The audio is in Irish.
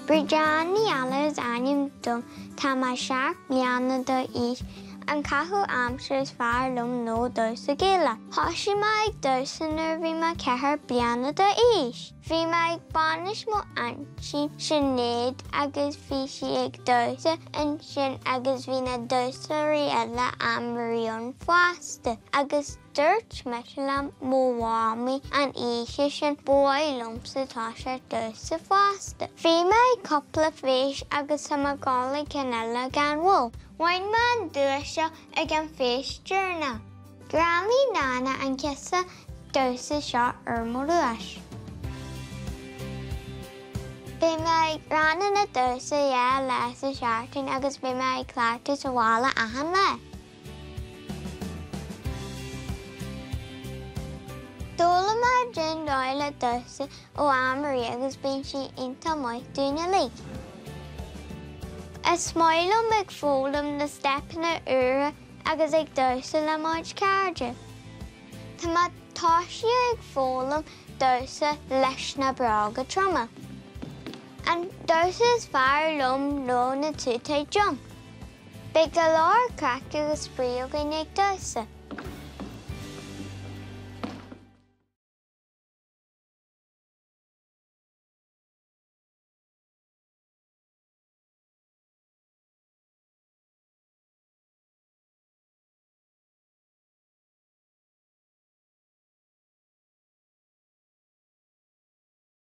Bríd-Ann Ní Eala is ainm dom, tá mé 7 mbliana d'aois. An caitheamh aimsire is fearr liom nó damhsa Gaelach. Thosaigh mé ag damhsa nuair a bhí mé 4 bliana d'aois. Bhí mé ag bainis mo aintín Sinéad agus bhí sí ag damhsa ansin agus bhí na damhsóirí eile Anne-Marie ann fosta agus Dúirt mise le mo mhamaí an oíche sin ba mhaith liomsa toiseacht damhsa fosta. Bhí mé ag cúpla féis agus tá mé ag dul ag ceann eile gan mhoill. Bhain mé an duais seo ag an féis deireanach. Ghreamaigh Nana an ciosa damhsa seo ar mo chluais. Beidh mé ag ranganna damhsa 2 lá sa seachtain agus beidh mé ag cleachtadh sa bhaile achan lá. D'fhoghlaim mé cén dóigh le damhsa ó Anne-Marie agus bíonn sí iontach maith dúinn uilig. Is maith liom ag foghlaim na steipeanna úra agus ag damhsa le mo chuid cairde. Tá mé tosaithe ag foghlaim damhsa leis na bróga troma. An damhsa is fearr liom nó na two-toe jump. Beidh go leor craic agus spraoi againn ag damhsa.